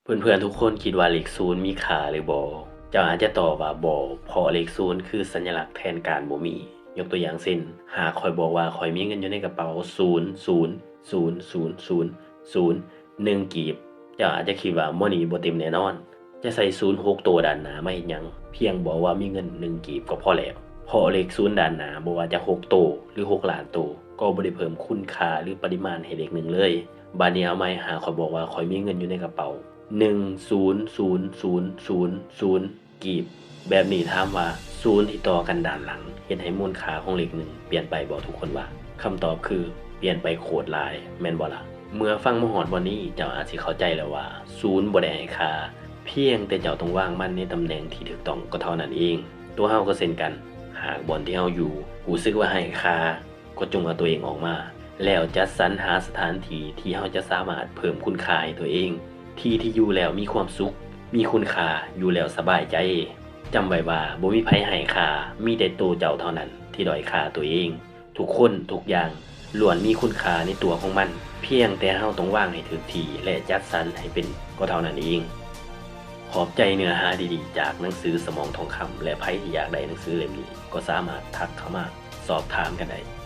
ເພື່ອນໆທຸກຄົນຄິດວ່າເລກສູນມີຄ່າຫຼືບໍ່? ເຈົ້າອາດຈະຕອບວ່າບໍ່, ເພາະເລກສູນຄືສັນຍະລັກແທນການບໍ່ມີ. ຍົກຕົວຢ່າງເຊັ່ນ, ຫາກຂ້ອຍບອກວ່າຂ້ອຍມີເງິນຢູ່ໃນກະເປົາສູນສູນສູນສູນສູນສູນໜຶ່ງກີບ, ເຈົ້າອາດຈະຄິດວ່າໝໍນີ້ບໍ່ເຕັມແນ່ນອນ. ຈະໃສ່ສູນຫົກໂຕດ້ານໜ້າມາເຮັດຫຍັງ? ພຽງບອກວ່າມີເງິນໜຶ່ງກີບກໍພໍແລ້ວ, ເພາະເລກສູນດ້ານໜ້າບໍ່ວ່າຈະຫົກໂຕ ຫຼື ຫົກລ້ານໂຕ ກໍບໍ່ໄດ້ເພີ່ມຄຸນຄ່າ ຫຼື ປະລິມານໃຫ້ເລກໜຶ່ງເລີຍ. ບາດນີ້ເອົາໃໝ່, ຫາກຂ້ອຍບອກວ່າຂ້ອຍມີເງິນຢູ່ໃນກະເປົາໜຶ່ງສູນສູນສູນສູນສູນກີບ, ແບບນີ້ຖາມວ່າສູນທີ່ຕໍ່ກັນດ້ານຫຼັງເຮັດໃຫ້ມູນຄ່າຂອງເລກໜຶ່ງປ່ຽນໄປບໍ່? ທຸກຄົນວ່າຄຳຕອບຄືປ່ຽນໄປໂຄດຫຼາຍ, ແມ່ນບໍ່ລະ? ເມື່ອຟັງມາຮອດບ່ອນນີ້, ເຈົ້າອາດຊິເຂົ້າໃຈແລ້ວວ່າສູນບໍ່ໄດ້ໃຫ້ຄ່າ, ພຽງແຕ່ເຈົ້າຕ້ອງວາງມັນໃນຕຳແໜ່ງທີ່ຖືກຕ້ອງກໍເທົ່ານັ້ນເອງ. ຕົວເຮົາກໍເຊັ່ນກັນ, ຫາກບ່ອນທີ່ເຮົາຢູ່ຮູ້ສຶກວ່າໃຫ້ຄ່າ, ກໍຈົ່ງເອົາຕົວເອງອອກມາ ແລ້ວຈັດສັນຫາສະຖານທີ່ທີ່ເຮົາຈະສາມາດເພີ່ມຄຸນຄ່າໃຫ້ຕົວເອງ. ທີ່ທີ່ຢູ່ແລ້ວມີຄວາມສຸກ, ມີຄຸນຄ່າ, ຢູ່ແລ້ວສະບາຍໃຈ. ຈຳໄວ້ວ່າບໍ່ມີໃຜໃຫ້ຄ່າ, ມີແຕ່ໂຕເຈົ້າເທົ່ານັ້ນທີ່ດ້ອຍຄ່າຕົວເອງ. ທຸກຄົນ, ທຸກຢ່າງລ້ວນມີຄຸນຄ່າໃນຕົວຂອງມັນ, ພຽງແຕ່ເຮົາຕ້ອງວາງໃຫ້ຖືກທີ່ ແລະ ຈັດສັນໃຫ້ເປັນກໍເທົ່ານັ້ນເອງ. ຂອບໃຈເນື້ອຫາດີໆຈາກໜັງສືສະໝອງທອງຄຳ ແລະ ໃຜທີ່ຢາກໄດ້ໜັງສືເຫຼັ້ມນີ້ ກໍສາມາດທັກເຂົ້າມາສອບຖາມກັນໄດ້.